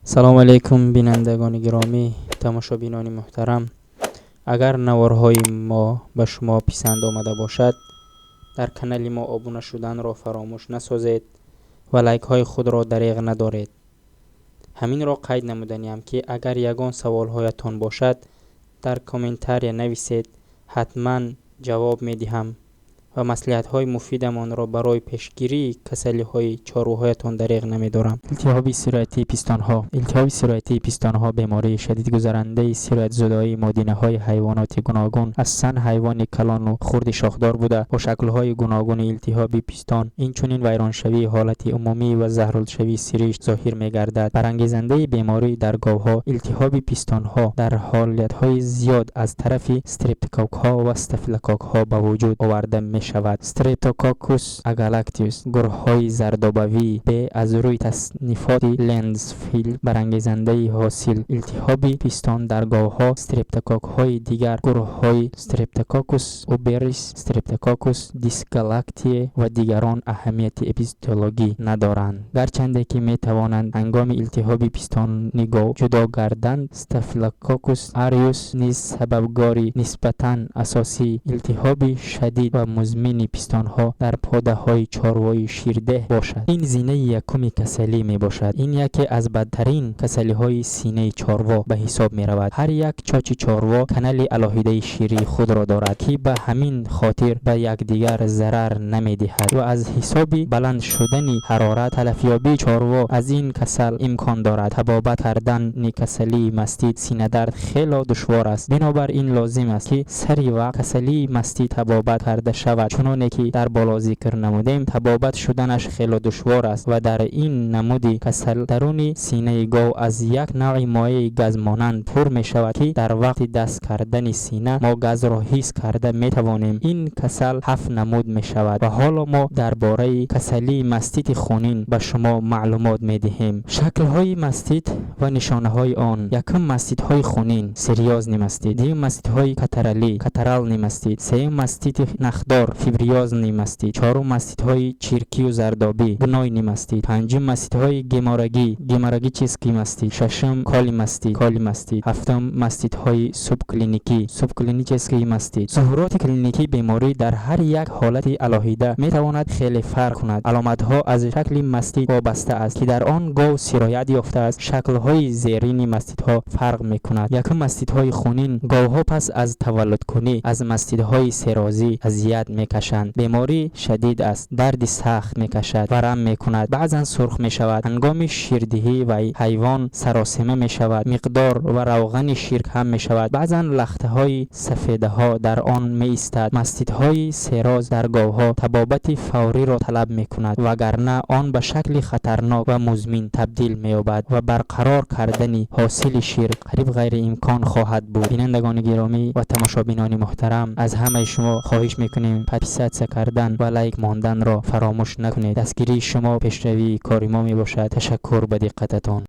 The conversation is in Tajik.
Салому алейкум, бинандагони гиромӣ, тамошобинони муҳтарам. Агар наворҳои мо ба шумо писанд омада бошад, дар канали мо обуна шуданро фаромӯш насозед ва лайкҳои худро дареғ надоред. Ҳаминро қайд намуданиам, ки агар ягон саволҳоятон бошад, дар комментария нависед, ҳатман ҷавоб медиҳам ва маслиҳатҳои муфидамонро барои пешгирии касалиҳои чорвоҳоятон дареғ намедорам. Илтиҳоби сироятии пистонҳо. Илтиҳоби сироятии пистонҳо бемории шадид гузарандаи сироятзудоии модинаҳои ҳайвоноти гуногун, асосан ҳайвони калону хурди шохдор буда, бо шаклҳои гуногуни илтиҳоби пистон, инчунин вайроншавии ҳолати умумӣ ва заҳролудшавии сиришт зоҳир мегардад. Барангезандаи беморӣ дар говҳо илтиҳоби пистонҳо дар ҳолатҳои зиёд аз тарафи стрептококкҳо ва стафилококкҳо ба вуҷуд оварда мешавад. Streptococcus agalactiae, гурӯҳҳои зардобавии Б аз рӯи таснифоти Ленсфилд, барангезандаи ҳосил илтиҳоби пистон дар говҳо. Стрептококкҳои дигар гурӯҳҳои Streptococcus uberis, Streptococcus dysgalactiae ва дигарон аҳамияти эпизоотологӣ надоранд, гарчанде ки метавонанд ҳангоми илтиҳоби пистони гов ҷудо гарданд. Staphylococcus aureus низ сабабгори нисбатан асосии илтиҳоби шадид ва музмини пистонҳо дар подаҳои чорвои ширдеҳ бошад. Ин зинаи якуми касалӣ мебошад. Ин яке аз бадтарин касалиҳои синаи чорво ба ҳисоб меравад. Ҳар як чочи чорво канали алоҳидаи ширии худро дорад, ки ба ҳамин хотир ба якдигар зарар намедиҳад ва аз ҳисоби баланд шудани ҳарорат талафёбии чорво аз ин касал имкон дорад. Табобат кардани касалии мастит синадард хело душвор аст. Бинобар ин лозим аст, ки сари вақт касалии мастит табобат карда шавад. Чуноне ки дар боло зикр намудем, табобат шуданаш хело душвор аст ва дар ин намуди касал даруни синаи гов аз як навъи моеи газмонанд пур мешавад, ки дар вақти даст кардани сина мо газро ҳис карда метавонем. Ин касал ҳафт намуд мешавад ва ҳоло мо дар бораи касалии мастити хунин ба шумо маълумот медиҳем. Шаклҳои мастит ва нишонаҳои он: якум, маститҳои хунин, серозный мастит; дуюм, маститҳои катаралӣ, катаральный мастит; сеюм, мастити нахдор, фиброзный мастит; чорум, маститҳои чиркию зардобӣ, гнойный мастит; панҷум, маститҳои геморрагӣ, геморрагический мастит; шашум, колимастит, колимастит; ҳафтум, маститҳои субклиникӣ, субклинический мастит. Зуҳуроти клиникии беморӣ дар ҳар як ҳолати алоҳида метавонад хеле фарқ кунад. Аломатҳо аз шакли мастит вобаста аст, ки дар он гов сироят ёфтааст. Шаклҳои зерини маститҳо фарқ мекунад. Якум, маститҳои хунин. Говҳо пас аз таваллудкунӣ аз маститҳои серозӣ азият мекашанд. Беморӣ шадид аст, дарди сахт мекашад, варам мекунад, баъзан сурх мешавад. Ҳангоми ширдиҳӣ ва ҳайвон саросема мешавад, миқдор ва равғани шир кам мешавад, баъзан лахтаҳои сафедаҳо дар он меистад. Маститҳои сероз дар говҳо табобати фавриро талаб мекунад, вагарна он ба шакли хатарнок ва музмин табдил меёбад ва барқарор кардани ҳосили шир қариб ғайриимкон хоҳад буд. Бинандагони гиромӣ ва тамошобинони муҳтарам, аз ҳамаи шумо хоҳиш мекунем, подписаться кардан ва лайк монданро фаромӯш накунед. Дастгирии шумо пешравии кори мо мебошад. Ташаккур ба диққататон.